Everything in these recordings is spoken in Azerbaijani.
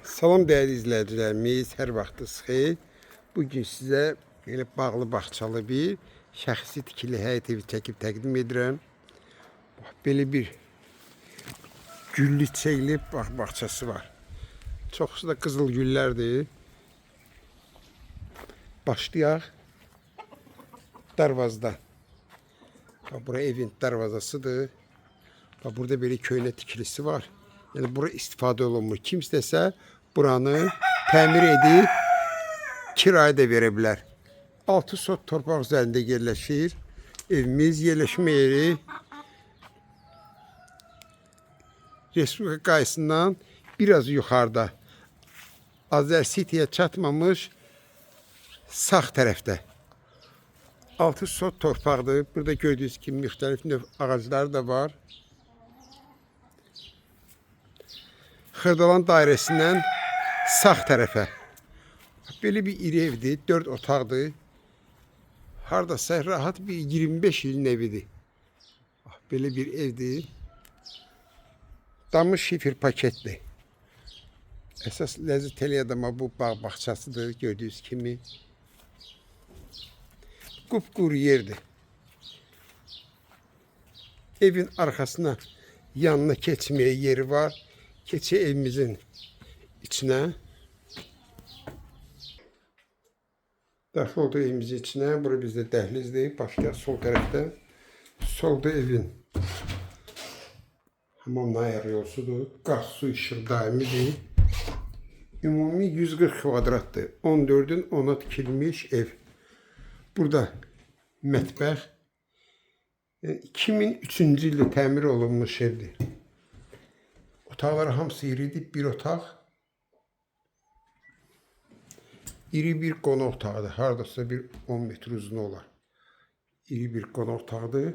Salam dəyərli izləyicilərimiz, hər vaxtınız xeyir. Bugün sizə belə bağlı bağçalı bir şəxsi tikili həyət evi çəkib təqdim edirəm. Bax, belə bir güllü çiçəkli bağ bağçası var. Çoxsu da qızıl güllərdir. Başlayaq darvazdan. Bax, bura evin darvazasıdır. Bax, burada belə köhnə tikilisi var. Yəni bura istifadə olunmur. Kim istəsə buranı təmir edib kirayə də verə bilər. 6 sot torpaq üzərində yerləşir. Evimiz yerləşmə yeri Respublika qayısından biraz yuxarıda. Azər City-yə çatmamış sağ tərəfdə. 6 sot torpaqdır. Burada gördüyünüz kimi müxtəlif növ ağaclar da var. Xırdalan dairəsindən sağ tərəfə. Belə bir iri evdir, 4 otaqdır. Hardasa rahat bir 25 ilin evidir. Bax, belə bir evdir. Damı şifer paketli. Əsas ləzzət eləyən adama bu bağ bağçasıdır gördüyünüz kimi. Qupquru yerdir. Evin arxasına, yanına keçməyə yeri var. Keçi evimizin içinə. Daxil olduq evimizin içinə. Bura bizdə dəhlizdir. Başlayaq sol tərəfdə. Solda evin hamamla ayaq yolsudur. Qaz, su, işıq daimidir. Ümumi 140 kvadratdır. 14-ün 10-a tikilmiş ev. Burada mətbəx. Yəni 2003-cü ildə təmir olunmuş evdir. Otaqları hamısı iridir. Bir otaq. İri bir qonaq otağıdır. Hardasa bir 10 metr uzun olar. İri bir qonaq otağıdır.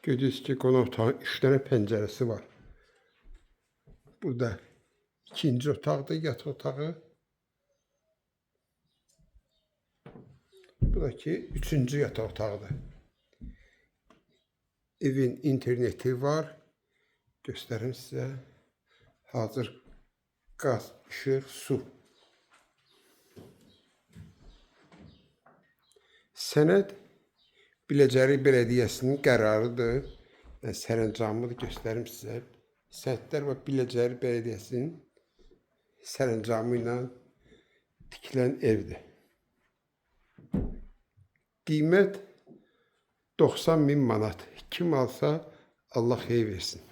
Gördüyünüz ki, qonaq otağının 3 dənə pəncərəsi var. Burada ikinci otaqdır, yataq otağı. Bu da ki, üçüncü yataq otağıdır. Evin interneti var. Göstərim sizə. Hazır qaz, işıq, su. Sənəd Biləcəri Bələdiyyəsinin qərarıdır. Mən sərəncamı da göstərim sizə. Sənədlər və Biləcəri Bələdiyyəsinin sərəncamı ilə tikilən evdir. Qiymət 90 min manat. Kim alsa Allah xeyir versin.